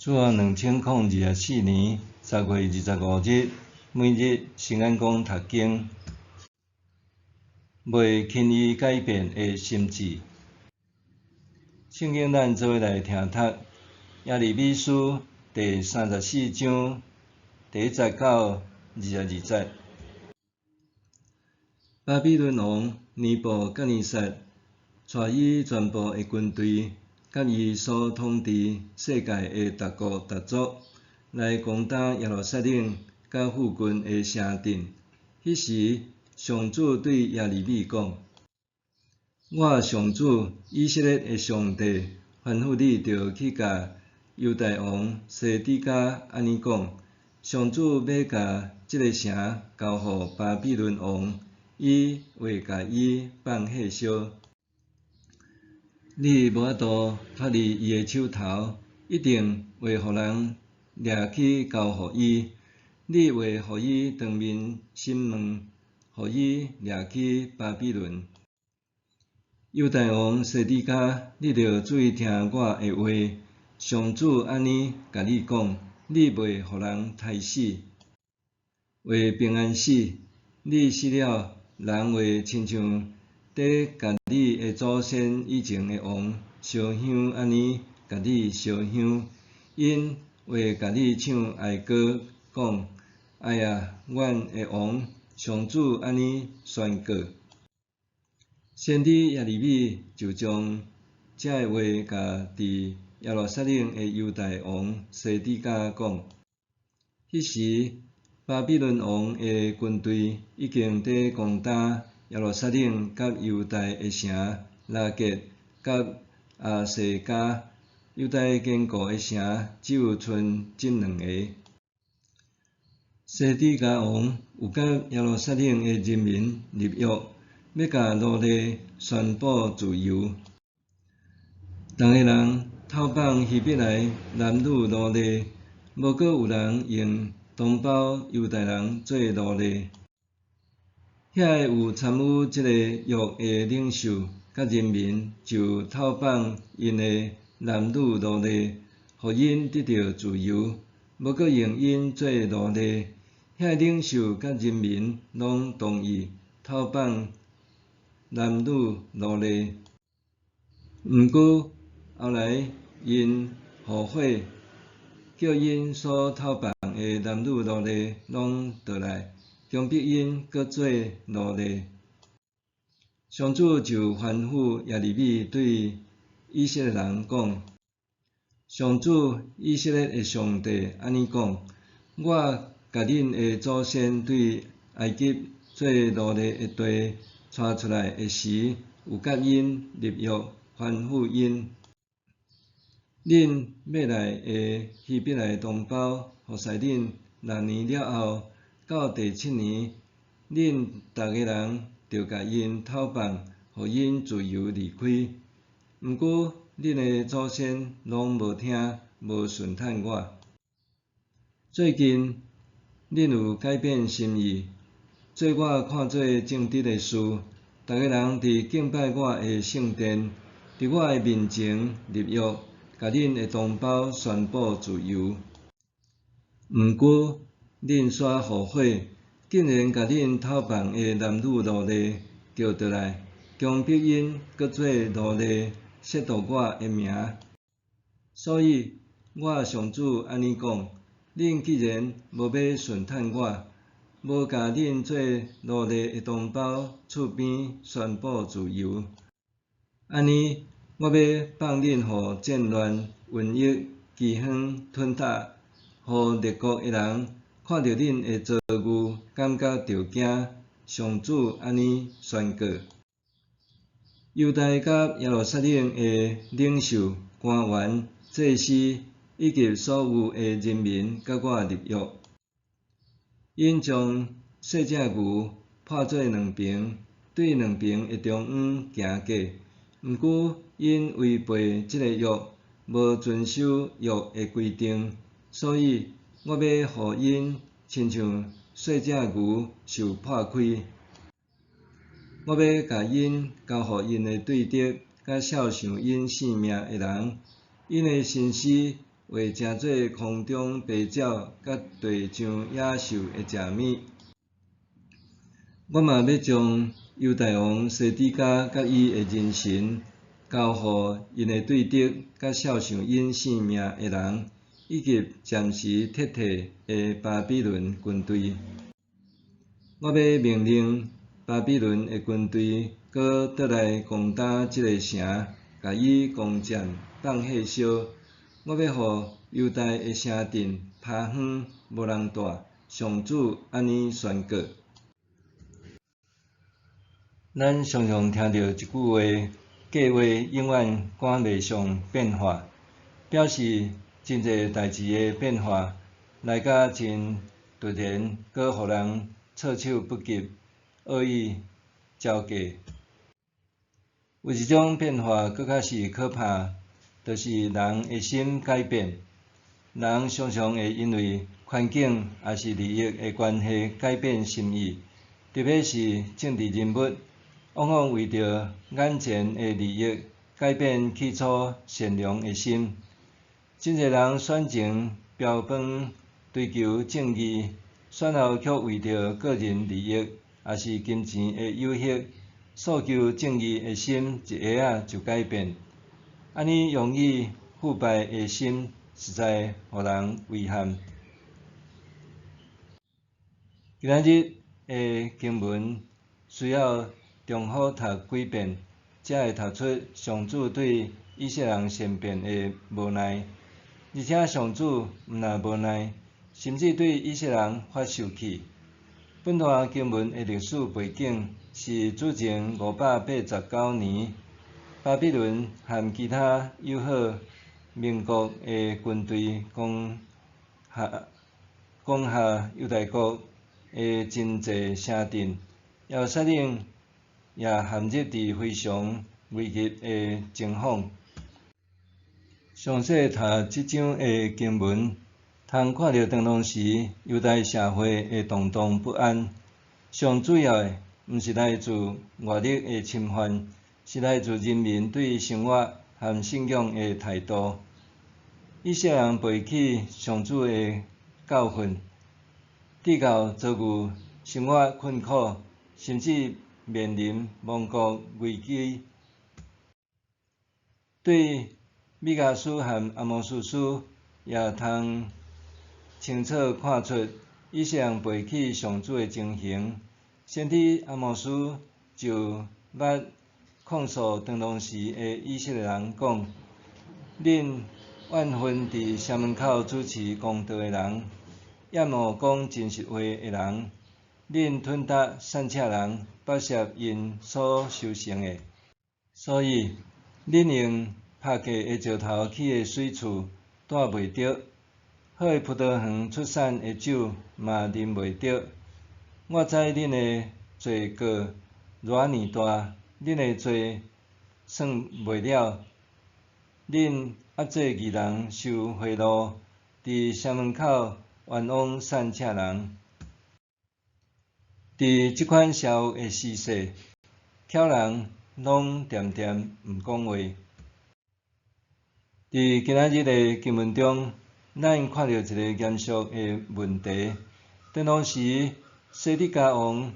主後2024年10月25日，每日新眼光讀經，袂輕易改變的心志。聖經咱做伙來聽讀耶利米書第三十四章第一節到二十二節。巴比倫王尼布甲尼撒帶伊全部的軍隊，佮伊所統治世界的逐國逐族，來攻打耶路撒冷佮附近的城鎮。彼時，上主對耶利米講：我上主以色列的上帝吩咐你著去共猶大王西底家按呢講：上主欲共這个城交予巴比倫王，伊會共伊放火燒。你無法度脫離伊的手頭，一定會予人掠去交予伊。你會予伊當面審問，予伊掠去巴比倫。猶大王西底家，你著注意聽我的話。上主按呢共你講：你袂予人刣死，會平安死。你死了，人會親像佇共你的祖先以前的王燒香按呢共你燒香，𪜶會共你唱哀歌，講：哎啊，阮的王！上主按呢宣告。先知耶利米就將這个話共佇耶路撒冷的猶大王西底家講。彼時，巴比倫王的軍隊已經佇攻打耶路撒冷佮猶大的城拉結佮亞細迦，猶大堅固的城只有賰這兩个。西底家王有佮耶路撒冷的人民立約，欲共奴隸宣布自由。逐个人討放希伯來男女奴隸，無閣有人用同胞猶大人做奴隸。遐个有參與這个約的領袖佮人民，就討放𪜶的男女奴隸，予𪜶得著自由，無閣用𪜶做奴隸。遐个領袖佮人民攏同意討放男女奴隸。毋過後來𪜶後悔，叫𪜶所討放的男女奴隸攏倒來，強迫𪜶閣做奴隸。上主就吩咐耶利米對以色列人講：上主以色列的上帝按呢講：我共恁的祖先對埃及做奴隸的地帶出來的時，有佮𪜶立約，吩咐𪜶：恁買來的希伯來同胞服侍恁六年了後，到第七年，恁逐个人著共𪜶討放，予𪜶自由離開。毋過，恁的祖先攏無聽，無順趁我。最近，恁有改變心意，做我看做正直的事，逐个人佇敬拜我的聖殿，佇我的面前立約，共恁的同胞宣布自由。毋過，恁煞後悔，竟然共恁討放的男女奴隸叫倒來，強迫𪜶閣做奴隸，褻瀆我的名。所以，我上主按呢講：恁既然無欲順趁我，無共恁做奴隸的同胞厝邊宣布自由，按呢，我欲放恁予戰亂、瘟疫、饑荒吞吞，予列國的人看著恁的遭遇，感覺著驚。上主按呢宣告。猶大佮耶路撒冷的領袖、官員、祭司以及所有的人民佮我立約，𪜶將細隻牛破做兩爿，對兩爿的中央行過。毋過，𪜶違背這个約，無遵守約的規定，所以我欲予𪜶親像細隻牛受破開。我欲共𪜶交予𪜶的對敵，佮肖想𪜶性命的人，𪜶的身屍画成做空中飛鳥佮地上野獸的食物。我嘛欲將猶大王西底家佮伊的人臣交予𪜶的對敵佮肖想𪜶性命的人，以及暫時撤退的巴比倫軍隊。我欲命令巴比倫的軍隊閣倒來攻打這个城，共伊攻佔放火燒。我欲予猶大的城鎮拋荒無人蹛。上主按呢宣告。咱常常聽著一句話：計畫永遠趕袂上變化，表示真濟代誌的變化來甲真突然，閣予人措手不及，惡意招架。有一種變化閣較是可怕，就是人的心改變。人常常會因為環境抑是利益的關係改變心意，特別是政治人物，往往為著眼前的利益改變起初善良的心。真濟人選前標榜追求正義，選後卻為著個人利益抑是金錢的誘惑，訴求正義的心一下仔就改變。按呢容易腐敗的心，實在予人遺憾。今仔日的經文需要重複讀幾遍，才會讀出上主對以色列人善變的無奈。而且上主毋但無奈，甚至對以色列人發受氣。本段經文的歷史背景是主前589年，巴比倫和其他友好盟國的軍隊攻下猶大國的真濟城鎮，耶路撒冷也陷入佇非常危急的情況。詳細讀這章的經文，通看著當時猶大社會的動盪不安。上主要的毋是來自外力的侵犯，是來自人民對生活和信仰的態度。以色列人背棄上主的教訓，直到遭遇生活困苦，甚至面臨亡國危機。對彌迦書和阿摩司書也通清楚看出以色列人背棄上主的情形。先知阿摩司就捌控訴當時的以色列人講：恁怨恨佇城門口主持公道的人，厭惡講真實話的人，恁吞吃散赤人，剝削𪜶所修成的。所以，恁用拍過的石頭起的水厝蹛袂著，好的葡萄園出產的酒嘛啉袂著。我知恁的罪過偌爾大，恁的罪算袂了。恁壓制義人收賄賂，佇城門口冤枉散赤人。佇這款邪惡的時勢，巧人攏恬恬毋講話。佇今仔日的經文中，咱看著一個嚴肅的問題。當時西底家王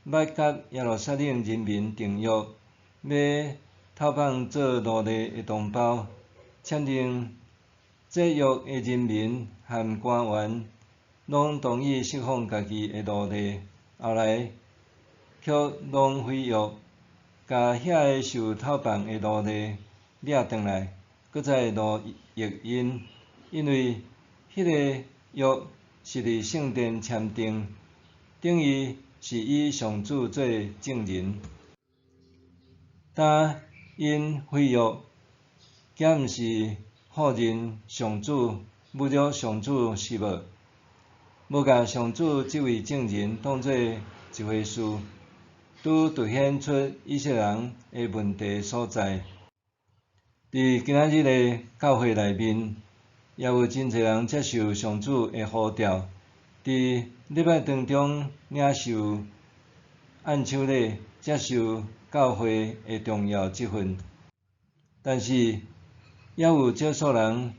捌佮耶路撒冷人民訂約，欲討放做奴隸的同胞，簽訂這約的人民和官員，攏同意釋放家己的奴隸，後來卻攏毀約，共遐个受討放的奴隸掠轉來，閣再奴役𪜶，因為彼个約是佇聖殿簽訂，等於是以上主做證人。但𪜶毀約，敢毋是否認上主、侮辱上主是無？無共上主這位證人當做一回事，拄凸顯出以色列人的問題所在。佇今仔日的教會內面，也有真濟人接受上主的呼召，佇禮拜當中領受按手禮，接受教會的重要職分。但是，也有少數人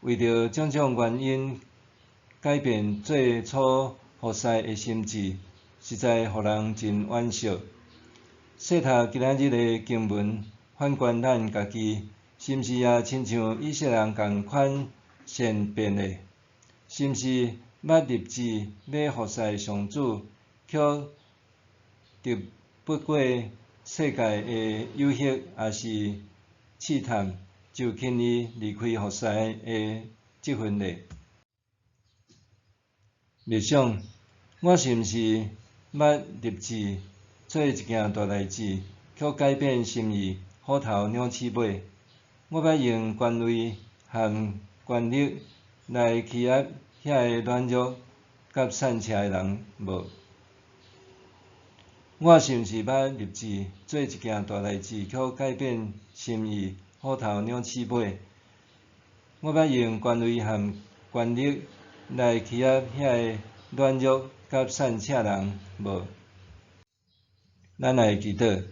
為著種種原因改變最初服侍的心志，實在予人真惋惜。細讀今仔日的經文，反觀咱家己，是毋是也親像以色列人仝款善變的？是毋是捌立志欲服侍上主，卻敵不過世界的誘惑，抑是試探，就輕易離開服侍的職份咧？默想，我是毋是捌立志做一件大代誌，卻改變心意，虎頭鳥鼠尾？我捌用權位和權力來欺壓遐个軟弱佮散赤的人無？我是毋是捌立志做一件大代誌，卻改變心意，虎頭鳥鼠尾？我捌用權位和權力來欺壓遐个軟弱佮散赤人無？咱來祈禱，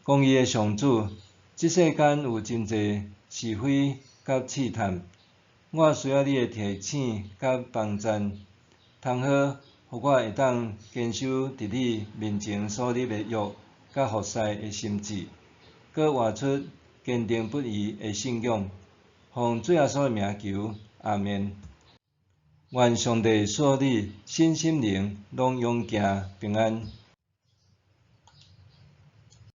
公義的上主，這世間有真濟是非佮試探，我需要你的提醒佮幫贊，通好予我會當堅守佇你面前所立的約佮服侍的心志，閣活出堅定不移的信仰。奉主耶穌的名求，阿們。願上帝賜予你身心靈攏勇健平安。